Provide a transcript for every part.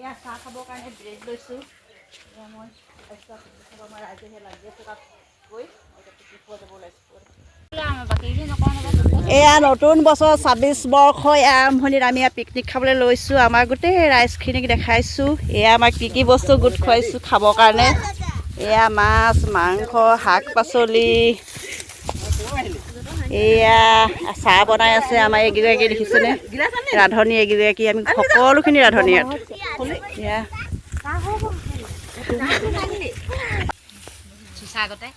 এয়া চাহ খাবৰ কাৰণে ব্ৰেড লৈছোঁ। এয়া মই তাৰপিছত আমাৰ ৰাইজে লাগি আছে তাত গৈ এতিয়া পিকনিক খাব যাব ওলাইছোঁ। এয়া নতুন বছৰ 26 বৰ্ষ আৰম্ভণিত আমি ইয়াত পিকনিক খাবলৈ লৈছোঁ। আমাৰ গোটেই ৰাইজখিনিক দেখাইছোঁ। এয়া আমাৰ কি কি বস্তু গোট খুৱাইছোঁ খাবৰ কাৰণে। এয়া মাছ, মাংস, শাক পাচলি। এয়া চাহ বনাই আছে আমাৰ এইকেইগৰাকী, দেখিছেনে? ৰান্ধনী এইকেইগৰাকী। আমি সকলোখিনি ৰান্ধনী ইয়াত। এয়া আগতে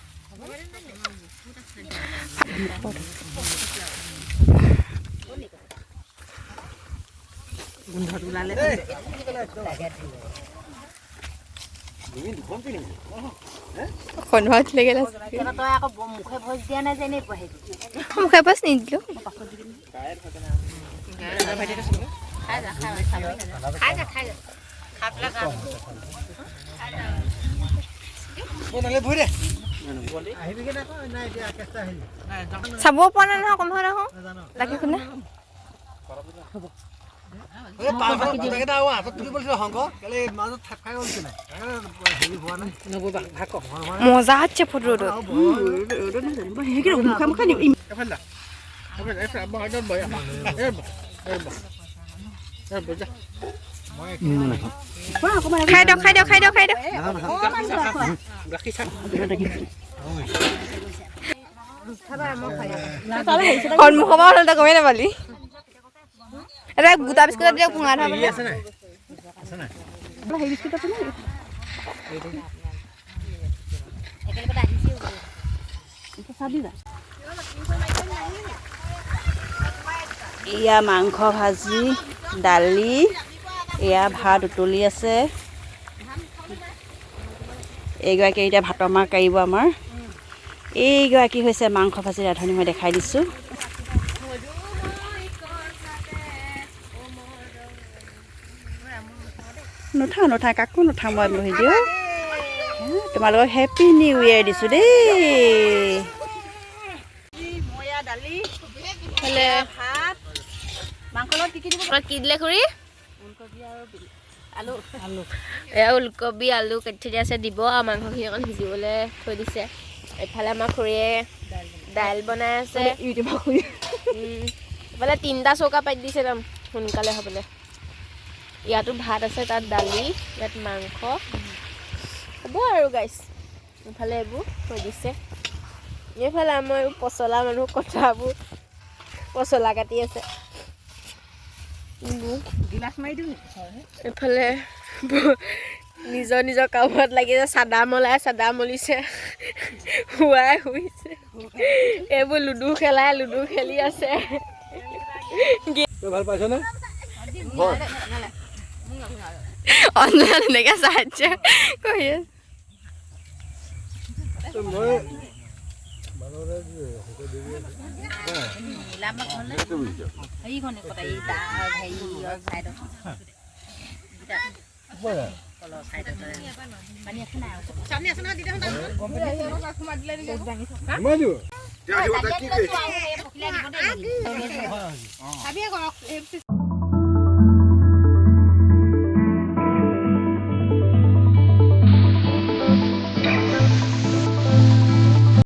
সন্ধিয়া তই আকৌ মুখে ভইচ দিয়া নাই যে, এনেই মুখে ভইচ নিদিলো। খাই যা, খাই যা, খাই যা, খাই পেলাই। চাব পৰা নাই নহয়, কম নহয় লাগি শুনা। মজা হচ্ছে ফটো রোদত। মুখে মুখে। খাই দিয়ক, খাই দিয়ক, খাই দিয়ক, খাই দিয়ক। সন্মুখৰ পৰা ওলালে গমেই নাপালি। এটা গোটা বিস্কুট দিয়ক, ভঙা ধৰা। বিস্কুট আছে। এয়া মাংস ভাজি, দালি, এয়া ভাত উতলি আছে। এইগৰাকী এতিয়া ভাতৰ মাৰ কাঢ়িব আমাৰ। এইগৰাকী হৈছে মাংস ভাজি ৰান্ধনি, মই দেখাই দিছোঁ। নুঠাওঁ, নুঠাওঁ, কাকো নুঠাওঁ মই। বহি দিওঁ। তোমালোকক হেপী নিউ ইয়েৰ দিছোঁ দেই। দালি, ভাত, মাংস লগত কি কি দিব? কি দিলে খুৰী? ওলকবি আৰু আলু। আলু। এয়া ওলকবি আলু কাটি থৈ দিয়া আছে, দিব আৰু মাংসখিনি অকণ সিজিবলৈ থৈ দিছে। এইফালে আমাৰ খুৰীয়ে দাইল বনাই আছে। এইফালে তিনিটা চৌকা পাতি দিছে একদম সোনকালে হ'বলৈ। ইয়াতো ভাত আছে, তাত দালি, ইয়াত মাংস হ'ব আৰু গাইছ। এইফালে এইবোৰ থৈ দিছে। এইফালে আমাৰ এইবোৰ পচলা মানুহ কটাবোৰ পচলা কাটি আছে। এইফালে নিজৰ নিজৰ কামত লাগিছে। চাদা মলাই চাদা মলিছে, শুৱাই শুইছে। এইবোৰ লুডু খেলাই লুডু খেলি আছে। ভাল পাইছনে? অঞ্জনা তেনেকে সাহায্য কৰি আছে। মই কি?